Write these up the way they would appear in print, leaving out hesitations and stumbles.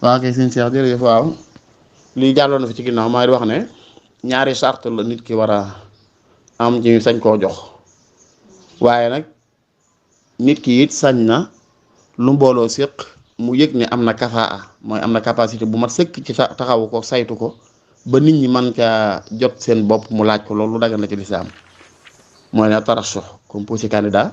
waaw kay sëñ Cheikh jërëjëf. waaw lii jàlloon na fi ci ginnaaw maa ngi wax ne ñaari sart la nit ki war a am ci sañ koo jox, waaye nag nit ki it sañ na lu mbooloo séq mu yëg ne am na kafaa mooy am na capacité bu mat sëkk ci taxawu ko saytu ko ba nit ñi mën caa jot seen bopp mu laaj ko loolu lu dagan la ci lislaam mooy ne tarasux comme posé candidat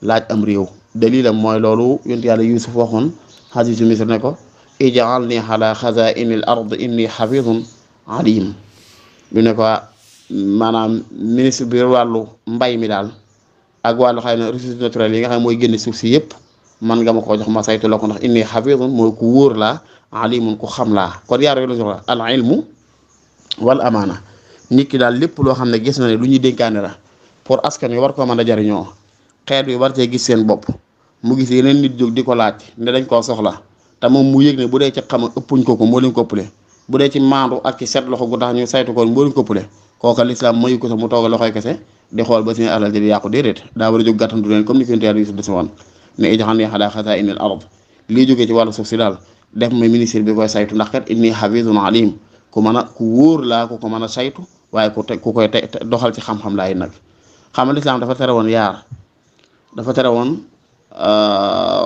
laaj am réew dalilam mooy loolu yonent yàlla Yuusuf waxoon xasiisu Misr ne ko ij'alni ala xazaa'inil ard inni xafidun alim lu ne ko maanaam ministre bi wàllu mbay mi daal ak wàllu xëy na ressources naturelles yi nga xam ne mooy génne suuf si yëpp man nga ma koo jox ma saytu la ko ndax inni xafidun mooy ku wóor laa alimun ku xam laa kon yaar yooyu la soxla al ilmu wal amaana. nit ki daal lépp loo xam ne gis na ne lu ñuy dénkaane la pour askan wi war koo mën a jariñoo xeet wi war cee gis seen bopp mu gis yeneen nit jóg di ko laaj ne dañ koo soxla te moom mu yëg ne bu dee ci xam ëppuñ ko moo leen ko ëppale bu dee ci maandu ak ci set loxo gu tax ñu saytu ko moo leen ko ëppale kooka lislaam mayu ko sax mu toog loxoy kese di xool ba seen alal di yàqu déedéet daa war a jóg gàttandu leen comme ni ko yonent Yusuf desi woon ne ij'alnii alaa xazaa'inil ard lii jógee ci wàllu suuf si daal def ma ministre bi koy saytu ndax kat inni xafiizun aliim ku mën a ku wóor laa ku ko mën a saytu waaye ku koy doxal ci xam-xam laay nag xam nga lislaam dafa tere woon yaar dafa tere woon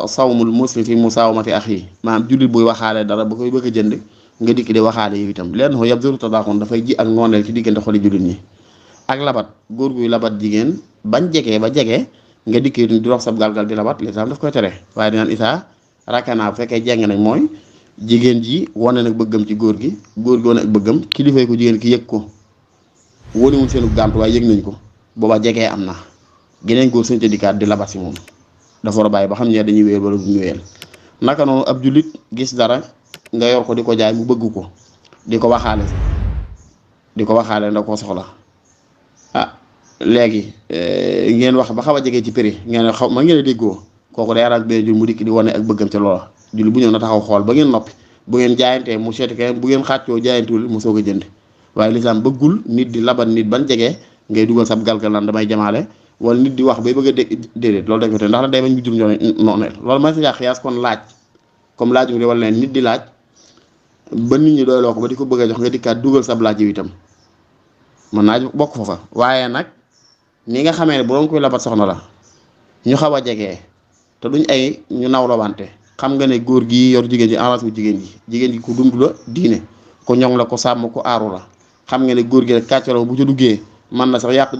sawmul muslim fi musaawamati axi maanaam jullit buy waxaale dara ba koy bëgg a jënd nga dikk di waxaale yow itam leen xo yab zuru tadaaxoon dafay ji ak ngooneel ci diggante xoli jullit ñi ak labat góor guy labat jigéen bañ jegee ba jege nga dikk di dox sab galgal di labat lislaam daf koy tere waaye dinaan isaa rakkanaa bu fekkee jeng nañ mooy jigéen ji wane nag bëggam ci góor gi wane ak bëggam kilifay ko jigéen ki yëg ko wóniwul seenu gàntu waaye yëg nañ ko booba jegee am na geneen góor sañ ca dikkaat di labat si moom dafa war a bàyyi ba xam ne dañuy wéyal wala du ñu wéyal naka noonu ab jullit gis dara nga yor ko di ko jaay mu bëgg ko di ko waxaale nda koo soxla léegi ngeen wax ba xaw a jege ci prix ngeen xaw ma ngeen a déggoo kooku day araak benn jul mu dikk di wane ak bëggam ca loola jullit bu ñëw na taxaw xool ba ngeen noppi bu ngeen jaayantee mu seeti keneen bu ngeen xàccoo jaayantuwul mu soog a jënd waaye lislaam bëggul nit di labat nit ban jege ngay dugal sab galgal naan damay jamaale wala nit di wax bay bëgg a déedéet loolu dañ ko te ndax la day bañ bu jur ñoo noonu loolu ma sa xiyaas kon laaj comme laaj mu di wala leen nit di laaj ba nit ñi doyloo ko ba di ko bëgg a jox nga dikkaat dugal sab laaj yi itam mën naa bokk foofa waaye nag ni nga xamee ne bu doon koy labat soxna la ñu xaw a jegee te duñ ay ñu nawloo wante xam nga ne góor gi yor jigéen ji avance bu jigéen ji ku dund la diine ko ñoŋ la ko sàmm ko aaru la xam nga ne góor gi rek kàccorom bu ca duggee man na sax yàq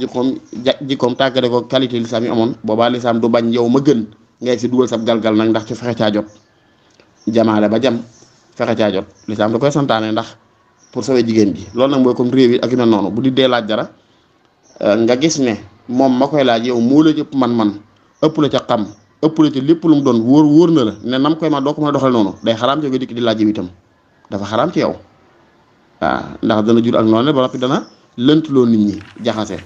jikkoom tàggale ko qualité lislaam yi amoon boobaa lislaam du bañ yow ma gën ngay si dugal sab galgal nag ndax ci fexe caa jot jamaale ba jam fexe caa jot lislaam da koy santaane ndax pour sauver jigéen ji loolu nag mooy comme réew yi ak yu mel noonu bu di dee laaj dara nga gis ne moom ma koy laaj yow moo la ëpp man ëpp la ca xam ëpp la ca lépp lu mu doon wóor na la ne nam koy ma doo ko mën a doxal noonu day xaraam ci nga dikk di laaj yow itam dafa xaraam ci yow waaw ndax dana jur ak noonu ba noppi dana lëntuloo nit ñi jaxase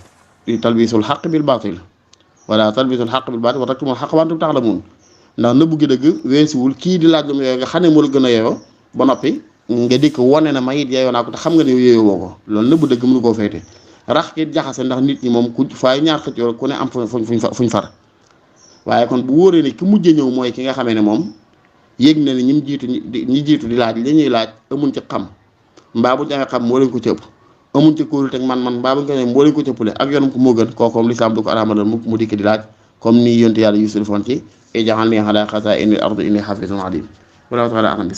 talbisul xaq bil baatil wala talbisul xaq bil baatil wa taktumul xaq wa antum ta'lamun ndax nëbbu gi dëgg weesuwul kii di laaj lu mu yooyu nga xam ne moo la gën a yeyoo ba noppi nga dikk wane na mayit yeyoo naa ko te xam nga ne yow yeyoo woo ko loolu nëbbu dëgg mënu koo féete rax ki jaxase ndax nit ñi moom ku faay ñaar xëccoo ku ne am fuñ far waaye kon bu wóoree ne ki mujj ñëw mooy ki nga xamee ne moom yéeg na ne ñi jiitu di laaj li ñuy laaj amuñ ci xam mbaa buñ amee xam moo leen ko cëpp amuñ ci kóolu teg man mbaa buñ ko ne moo leen ko cëppale ak yoonam ko moo gën kookoom lislaam du ko araamalal mu dikk di laaj comme ni yonte yàlla Yuusuf defoon ci ij'alnii alaa xazaa'inil ardi innii hafiizun aliim wallahu ta'aala a'lam.